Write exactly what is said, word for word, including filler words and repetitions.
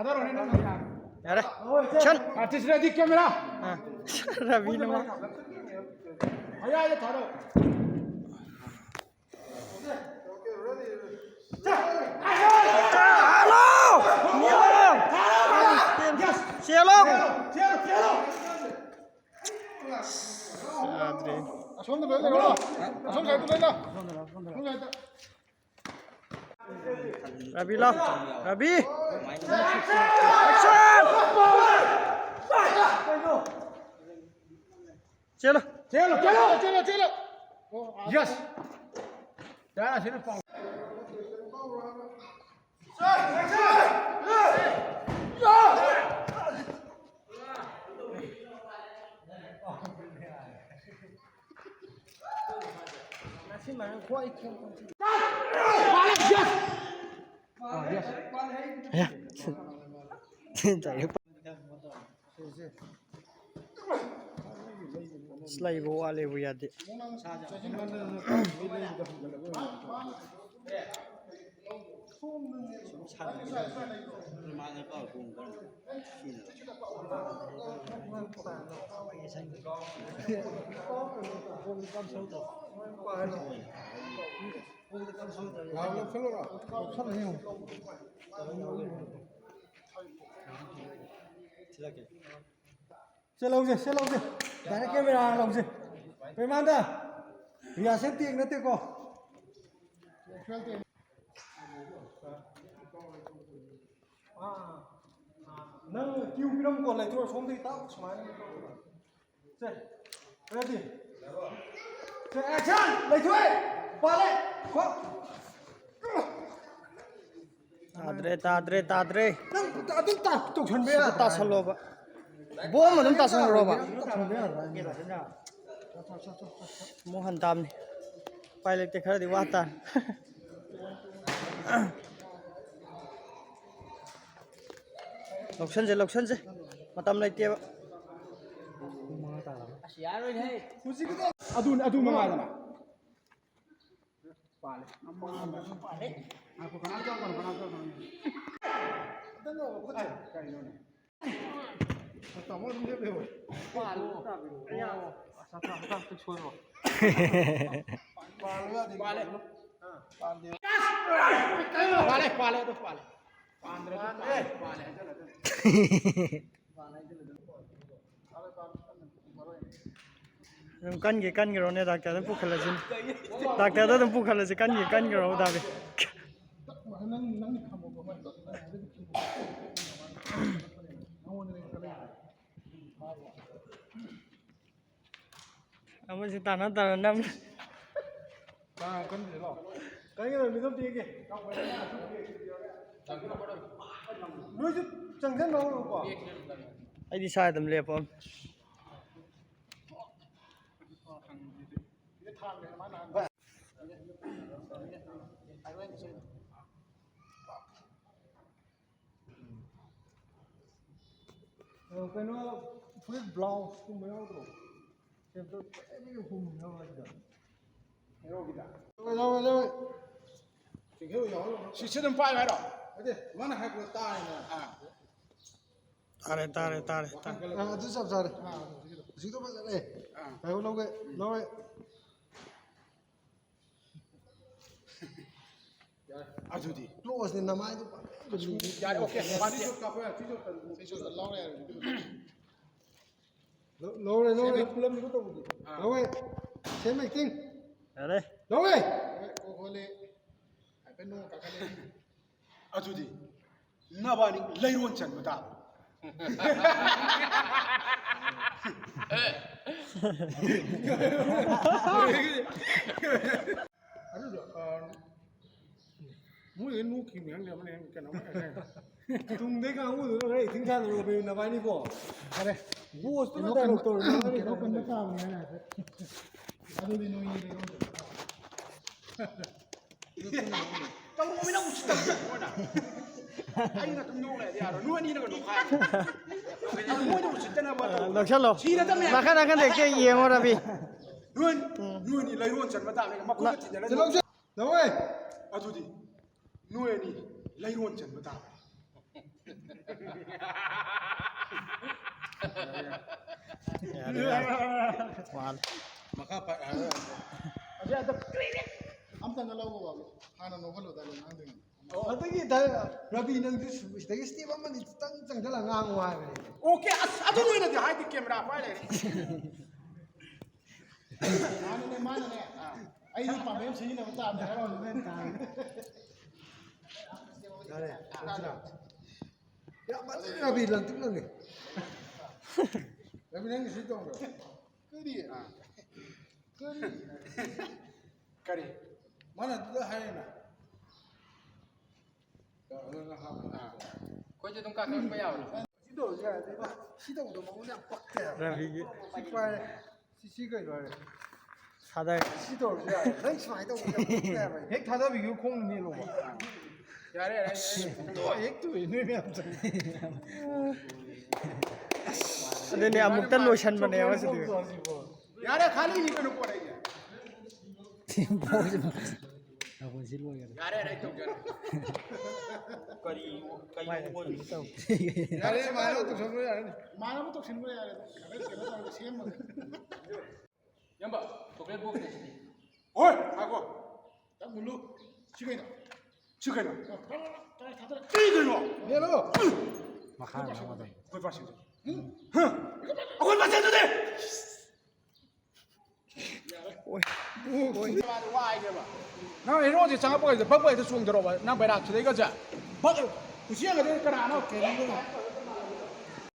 ꯊꯥꯗꯔꯣꯅꯦ ꯅꯪ ꯃꯌꯥꯝ꯫ ꯌꯥꯔꯦ꯫ ꯑꯦꯛꯁꯟ! Artists ready, camera. ꯑꯥ꯫ ꯔꯕꯤꯅ ꯃꯥ꯫ ꯃꯌꯥꯏꯗ ꯊꯥꯗꯧ꯫ ꯍꯜꯂꯣ! ꯆꯦꯜꯂꯣ! ꯆꯦꯜꯂꯣ! ꯆꯦꯜꯂꯣ! ꯌꯥꯗ꯭ꯔꯦ꯫ ꯑꯁꯣꯝꯗ ꯂꯣꯏ ꯂꯩꯔꯣ꯫ ꯑꯁꯣꯝ ꯁꯥꯏꯗꯇ ꯂꯣꯏ ꯂꯥꯛ꯫ ꯑꯁꯣꯝ ꯁꯥꯏꯗꯇ꯫ ꯔꯕꯤ ꯂꯥꯎ꯫ ꯔꯕꯤ! ꯑꯦꯛꯁꯟ! ꯆꯦꯜꯂꯣ꯫ ꯆꯦꯜꯂꯣ, ꯆꯦꯜꯂꯣ, ꯆꯦꯜꯂꯣ, ꯆꯦꯜꯂꯣ꯫ ꯌꯦꯁ꯫ ꯌꯥꯔꯦ, ꯑꯁꯤꯅ ꯄꯥꯎ꯫ ꯑꯁ, ꯂꯩꯕ ꯋꯥꯠꯂꯦꯕꯨ ꯌꯥꯗꯦ꯫ ꯁꯦ ꯂꯧꯁꯦ, ꯁꯦ ꯂꯧꯁꯦ꯫ ꯗꯥꯏꯔꯦꯛ ꯀꯦꯃꯦꯔꯥ ꯂꯧꯁꯦ꯫ ꯄ꯭ꯔꯦꯃꯥꯟꯗ, ꯔꯤꯍꯥꯔꯁꯦꯜ ꯇꯦꯛ ꯅꯠꯇꯦꯀꯣ꯫ ꯅꯪ ꯀ꯭ꯌꯨ ꯄꯤꯔꯝꯀꯣ, ꯂꯩꯊꯣꯛꯑꯣ, ꯁꯣꯝꯗꯒꯤ ꯇꯥꯛ ꯁꯨꯃꯥꯏꯅ꯫ ꯁꯦ, ꯔꯦꯗꯤ꯫ ꯁꯦ, ꯑꯦꯛꯁꯟ! ꯂꯩꯊꯣꯛꯑꯦ! ꯄꯥꯜꯂꯦ! ꯈꯣ-, ꯇꯥꯗ꯭ꯔꯦ, ꯇꯥꯗ꯭ꯔꯦ, ꯇꯥꯗ꯭ꯔꯦ꯫ ꯅꯪ ꯑꯗꯨꯝ ꯇꯥ-, ꯇꯧꯁꯟꯕ ꯁꯤꯗ ꯌꯥꯗ꯭ꯔꯥ? ꯇꯥꯁꯜꯂꯣꯕ꯫ ꯕꯣꯝ ꯑꯗꯨꯝ ꯇꯥꯁꯟꯈ꯭ꯔꯣꯕ꯫ ꯇꯧꯁꯟꯕ ꯌꯥꯗ꯭ꯔꯥ? ꯑꯃꯨꯛ ꯍꯟ ꯇꯥꯕꯅꯤ꯫ ꯎꯄꯥꯏ ꯂꯩꯇꯦ, ꯈꯔꯗꯤ ꯋꯥ ꯇꯥꯔꯦ꯫ ꯂꯧꯁꯟꯁꯦ, ꯂꯧꯁꯟꯁꯦ꯫ ꯃꯇꯝ ꯂꯩꯇꯦꯕ꯫ ꯑꯗꯨ, ꯑꯗꯨ ꯃꯉꯥꯏꯗꯅ꯫ ꯄꯥꯜꯂꯦ꯫ ꯉꯥꯏꯈꯣ, ꯀꯅꯥꯝ ꯆꯪꯉꯛꯀꯅꯨ, ꯀꯅꯥꯝ ꯆꯪꯉꯛꯀꯅꯨ꯫ ꯈꯤꯇꯪ ꯉꯥꯏꯈꯣ, ꯈꯨꯠ ꯄꯥꯜꯂꯦ꯫ ꯑꯁ, ꯍꯛꯆꯥꯡ, ꯍꯛꯆꯥꯡ ꯈꯤꯇꯪ ꯁꯣꯏꯕ꯫ ꯄꯥꯜꯂꯦ꯫ ꯄꯥꯜꯂꯦ, ꯄꯥꯜꯂꯦ, ꯑꯗꯨ ꯄꯥꯜꯂꯦ꯫ ꯄꯥꯟꯗ꯭ꯔꯗꯤ ꯄꯥꯜꯂꯦ, ꯄꯥꯜꯂꯦ ꯍꯥꯏꯖꯜꯂꯗꯝꯅꯤ꯫ ꯑꯗꯨꯝ ꯀꯟꯒꯦ ꯀꯟꯒ꯭ꯔꯣꯅꯦ, ꯗꯥꯛꯇꯔꯗ ꯄꯨꯈꯠꯂꯁꯤꯅꯦ꯫ ꯗꯥꯛꯇꯔꯗ ꯑꯗꯨꯝ ꯄꯨꯈꯠꯂꯁꯤ, ꯀꯟꯒꯦ ꯀꯟꯒ꯭ꯔꯣ ꯗꯥꯕꯤ꯫ ꯑꯃꯁꯤ ꯇꯥꯟꯅ ꯇꯥꯟꯅ ꯅꯝ꯫ ꯀꯅꯥ ꯀꯟꯗ꯭ꯔꯤꯅꯣ? ꯀꯟꯒꯗꯕ ꯃꯤꯗꯣ ꯑꯝꯇ ꯌꯦꯡꯒꯦ꯫ ꯅꯣꯏꯁꯨ ꯆꯪꯁꯟꯅꯧꯀꯣ꯫ ꯑꯩꯗꯤ ꯁ꯭ꯋꯥꯏꯗ ꯑꯗꯨꯝ ꯂꯦꯞꯄꯣ꯫ ꯑ, ꯀꯩꯅꯣ, ꯐꯨꯔꯤꯠ ꯕ꯭ꯂꯥꯎꯁꯀꯨꯝꯕ ꯌꯥꯎꯗ꯭ꯔꯣ? ꯁꯦꯝꯗꯣꯛ-, ꯐꯖꯅ ꯍꯨꯝꯅꯕ ꯍꯥꯏꯗꯣ꯫ ꯍꯦꯔꯣꯒꯤꯗ꯫ ꯂꯧꯔꯦ, ꯂꯧꯔꯦ, ꯂꯧꯔꯦ꯫ ꯁꯤꯁꯨ ꯑꯗꯨꯝ ꯄꯥꯏꯌꯨ ꯍꯥꯏꯔꯣ? ꯅꯠꯇꯦ, ꯃꯥꯅ ꯍꯥꯏꯕꯗꯣ ꯇꯥꯔꯦꯅ꯫ ꯑꯥ꯫ ꯇꯥꯔꯦ, ꯇꯥꯔꯦ, ꯇꯥꯔꯦ, ꯇꯥꯔꯦ꯫ ꯑꯥ, ꯑꯗꯨ ꯆꯞ ꯆꯥꯔꯦ꯫ ꯑꯥ, ꯍꯧꯖꯤꯛꯀꯤꯗꯣ ꯐꯖꯔꯦ꯫ ꯑꯥ꯫ ꯉꯥꯏꯈꯣ, ꯂꯧꯒꯦ, ꯂꯧꯔꯦ꯫ ꯑꯗꯨꯗꯤ꯫ ꯀ꯭ꯂꯣꯁꯅꯦ ꯅꯃꯥꯏꯗꯣ ꯄꯪꯌꯦꯡꯗ ꯌꯦꯡꯉꯦ꯫ ꯌꯥꯔꯦ, ꯑꯣꯀꯦ꯫ ꯁꯤ ꯁꯣꯠ ꯀꯥꯞꯄ ꯌꯥꯔꯦ, ꯁꯤ ꯁꯣꯠ ꯀꯥꯞꯄ꯫ ꯁꯤ ꯁꯣꯠ ꯂꯧꯔꯦ ꯌꯥꯔꯦ꯫ ꯂꯧ-, ꯂꯧꯔꯦ, ꯂꯧꯔꯦ꯫ ꯁꯦꯝ ꯈꯨꯂꯝꯗꯨ ꯇꯧꯕꯗꯤ꯫ ꯑꯥ꯫ ꯂꯧꯔꯦ꯫ ꯁꯦꯝ ꯑꯦꯛꯇꯤꯡ꯫ ꯌꯥꯔꯦ꯫ ꯂꯧꯔꯦ꯫ ꯂꯧꯔꯦ, ꯀꯣꯛ ꯍꯣꯜꯂꯦ꯫ ꯍꯥꯏꯐꯦꯠ ꯅꯣꯡ ꯀꯥꯈꯠꯂꯦ꯫ ꯑꯗꯨꯗꯤ ꯅꯕꯥꯅꯤ ꯂꯩꯔꯣꯟ ꯆꯟꯕ ꯇꯥꯕ꯫ ꯑꯗꯨꯗꯣ, ꯑ, ꯃꯣꯏꯗ ꯅꯣꯛꯈꯤꯕꯅꯤ ꯈꯪꯗꯦ, ꯑꯃꯅ ꯈꯪꯗꯦ, ꯀꯩꯅꯣꯝ ꯈꯪꯗꯦ꯫ ꯇꯨꯡꯗꯩ ꯀꯥꯡꯕꯨꯗꯨꯅ ꯈꯔ ꯑꯦꯛꯇꯤꯡ ꯁꯥꯟꯅꯔꯣ, ꯅꯕꯥꯅꯤꯀꯣ꯫ ꯐꯔꯦ꯫ ꯕꯣꯁꯇꯨꯅ ꯀꯩꯅꯣ ꯗꯥꯏꯂꯣꯛ ꯀꯟꯕ, ꯇꯧꯔꯣ, ꯅꯕꯥꯅꯤ ꯀꯩꯅꯣ ꯀꯟꯕ ꯈꯪꯗꯦ꯫ ꯇꯥꯕꯅꯤ ꯍꯥꯏꯅ ꯍꯥꯏꯐꯦꯠ꯫ ꯑꯗꯨꯗꯤ ꯅꯣꯏꯅꯤ ꯂꯩꯔꯣꯟ ꯆꯟꯕ ꯇꯥꯕ꯫ ꯇꯧꯔꯛꯑꯣꯃꯤ ꯅꯪ ꯎꯁꯤꯠꯇꯕꯁꯦ ꯃꯣꯏꯅ꯫ ꯑꯩꯅ ꯑꯗꯨꯝ ꯅꯣꯛ ꯂꯩꯔꯗꯤ ꯌꯥꯔꯣꯏ꯫ ꯅꯣꯏ ꯑꯅꯤꯅꯒ ꯅꯣꯛꯈꯥꯏ꯫ ꯑꯗꯨ ꯃꯣꯏꯅ ꯎꯁꯤꯠꯇꯅꯕ ꯇꯧ꯫ ꯑ, ꯂꯧꯁꯜꯂꯣ꯫ ꯁꯤꯔꯗꯝꯅꯦ꯫ ꯅꯥꯀꯟ ꯅꯥꯀꯟꯗ ꯍꯦꯛꯇ ꯌꯦꯡꯉꯣ, ꯔꯕꯤ꯫ ꯅꯣꯏ, ꯎꯝ꯫ ꯅꯣꯏ ꯑꯅꯤ ꯂꯩꯔꯣꯟ ꯆꯟꯕ ꯇꯥꯕꯅꯤ꯫ ꯃꯈꯨꯠꯇ ꯅ-, ꯊꯤꯟꯖꯤꯜꯂ ꯆꯠꯂꯣ, ꯅꯣꯛ꯫ ꯆꯠꯂꯣ꯫ ꯑꯗꯨꯗꯤ ꯅꯣꯏ ꯑꯅꯤ ꯂꯩꯔꯣꯟ ꯆꯟꯕ ꯇꯥꯕꯅꯤ꯫ ꯌꯥꯔꯦ, ꯌꯥꯔꯦ꯫ ꯋꯥꯔꯦ꯫ ꯃꯈꯥ ꯄꯥ-, ꯑꯁꯤ ꯑꯝꯇ ꯑꯝꯇꯪꯒ ꯂꯧꯕ ꯕꯥꯕꯨ꯫ ꯍꯥꯟꯅ ꯅꯣꯛꯍꯜꯂꯣ ꯗꯥꯏꯂꯣꯛ ꯉꯥꯡꯗ꯭ꯔꯤꯉꯩꯗ꯫ ꯑꯗꯒꯤ ꯗꯥ-, ꯔꯕꯤ, ꯅꯪꯁꯨ ꯁꯤꯗꯒꯤ ꯁ꯭ꯇꯦꯞ ꯑꯃꯅꯤ ꯈꯤꯇꯪ ꯆꯪꯁꯤꯜꯂ ꯉꯥꯡꯉꯨ ꯍꯥꯏꯕꯅꯦ꯫ ꯑꯣꯀꯦ, ꯑꯁ, ꯑꯗꯨ ꯅꯣꯏꯅꯗꯤ ꯍꯥꯏꯗꯤ ꯀꯦꯃꯦꯔꯥ ꯄꯥꯏ ꯂꯩꯔꯦ꯫ ꯃꯥꯅꯅꯦ, ꯃꯥꯅꯅꯦ꯫ ꯑꯥ꯫ ꯑꯩꯗꯤ ꯄꯥꯝꯕꯩ ꯑꯃ ꯁꯤꯖꯤꯟꯅꯕ ꯇꯥꯕꯅꯦ ꯍꯥꯏꯔꯣ꯫ ꯌꯥꯔꯦ, ꯆꯠꯁꯤꯔꯥ? ꯌꯥꯝ ꯐꯖꯩ, ꯔꯕꯤ, ꯂꯪꯇ꯭ꯔꯤꯛ ꯂꯪꯉꯦ꯫ ꯔꯕꯤ, ꯅꯪꯒꯤ ꯁꯤ ꯇꯧꯕ꯭ꯔꯣ? ꯀꯔꯤ? ꯑꯥ꯫ ꯀꯔꯤ? ꯀꯔꯤ? ꯃꯥꯅ ꯑꯗꯨꯗ ꯍꯥꯏꯔꯦꯅ꯫ ꯑꯗꯨꯅ ꯍꯥꯞꯄ꯫ ꯑꯥ꯫ ꯑꯩꯈꯣꯏꯁꯨ ꯑꯗꯨꯝ ꯀꯥꯈꯠꯂꯛꯄ ꯌꯥꯕ꯭ꯔꯣ? ꯁꯤ ꯇꯧꯔꯁꯨ ꯌꯥꯏ, ꯑꯗꯨꯒ ꯁꯤ ꯇꯧꯕꯗꯣ ꯃꯉꯣꯟꯗ ꯌꯥꯝ ꯄꯛꯇꯦ ꯍꯥꯏꯕ꯫ ꯔꯕꯤꯒꯤ꯫ ꯁꯤ ꯄꯥꯏꯔꯦ꯫ ꯁꯤ, ꯁꯤ ꯀꯩꯅꯣ ꯍꯥꯏꯔꯦ꯫ ꯁꯥꯗꯥꯏ꯫ ꯁꯤ ꯇꯧꯔꯁꯨ ꯌꯥꯏ꯫ ꯅꯪ ꯁꯨꯃꯥꯏꯅ ꯇꯧꯕꯗꯣ ꯌꯥꯝ ꯄꯛꯇꯦ ꯍꯥꯏꯕ꯫ ꯍꯦꯛ ꯊꯥꯗꯕꯤꯌꯨ, ꯈꯣꯡ ꯅꯦꯠꯂꯣꯕ꯫ ꯌꯥꯔꯦ, ꯌꯥꯔꯦ, ꯌꯥꯔꯦ꯫ ꯇꯣ ꯍꯦꯛ ꯇꯨꯏ ꯅꯣꯏ ꯃꯌꯥꯝ ꯆꯪꯉꯤ꯫ ꯑꯗꯨꯅꯦ, ꯑꯃꯨꯛꯇ ꯂꯣꯏꯁꯟꯕꯅꯦꯕ ꯁꯤꯗꯤ꯫ ꯌꯥꯔꯦ, ꯈꯥꯂꯤꯅꯤ ꯀꯩꯅꯣ ꯄꯣꯔꯛꯏꯁꯦ꯫ ꯅꯥꯀꯣꯟꯁꯤ ꯂꯣꯏꯈꯔꯦ꯫ ꯌꯥꯔꯦ, ꯌꯥꯔꯦ, ꯑꯩ ꯇꯧꯖꯔꯦ꯫ ꯀꯔꯤ, ꯀꯔꯤ ꯃꯥꯏ ꯑꯣꯏꯔꯤ? ꯇꯧ꯫ ꯌꯥꯔꯦ, ꯃꯥꯅ ꯑꯃꯨꯛ ꯇꯧꯁꯟꯈ꯭ꯔꯣ, ꯌꯥꯔꯦ꯫ ꯃꯥꯅ ꯑꯃꯨꯛ ꯇꯧꯁꯤꯟꯈ꯭ꯔꯣ, ꯌꯥꯔꯦ꯫ ꯀꯩꯅꯣ ꯇꯧꯔꯒ ꯁꯦꯝꯃꯒ꯫ ꯏꯌꯥꯝꯕ, chocolate box ꯅꯦ ꯁꯤꯗꯤ꯫ ꯍꯣꯏ, ꯉꯥꯏꯈꯣ꯫ ꯇꯞ ꯃꯨꯜꯂꯨ꯫ ꯁꯤ ꯀꯩꯅꯣ? ꯁꯤ ꯀꯩꯅꯣ? ꯇꯔꯥ, ꯇꯔꯥ, ꯇꯔꯥ, ꯇꯔꯥ꯫ ꯀꯔꯤ ꯀꯩꯅꯣ? ꯌꯦꯜꯂꯣ꯫ ꯃꯈꯥ ꯅꯪꯉꯣꯟꯗ꯫ ꯑꯩꯈꯣꯏ ꯄꯥꯔꯁꯦꯟ꯫ ꯎꯝ? ꯍꯥ? ꯑꯩꯈꯣꯏ ꯄꯥꯔꯁꯦꯟꯗꯨꯗꯤ! ꯅꯪ ꯍꯦꯔꯣꯁꯦ ꯆꯪꯉꯛꯄ ꯀꯥꯟꯗ ꯕꯛ ꯕꯛ ꯍꯦꯛꯇ ꯆꯣꯡꯊꯔꯛꯑꯣꯕ꯫ ꯅꯪ ꯕꯩꯔꯥꯛꯁꯤꯗꯩꯒꯁꯦ ꯕꯛ, ꯎꯆꯤ ꯌꯦꯡꯉꯗꯤ ꯀꯅꯥꯅꯣ?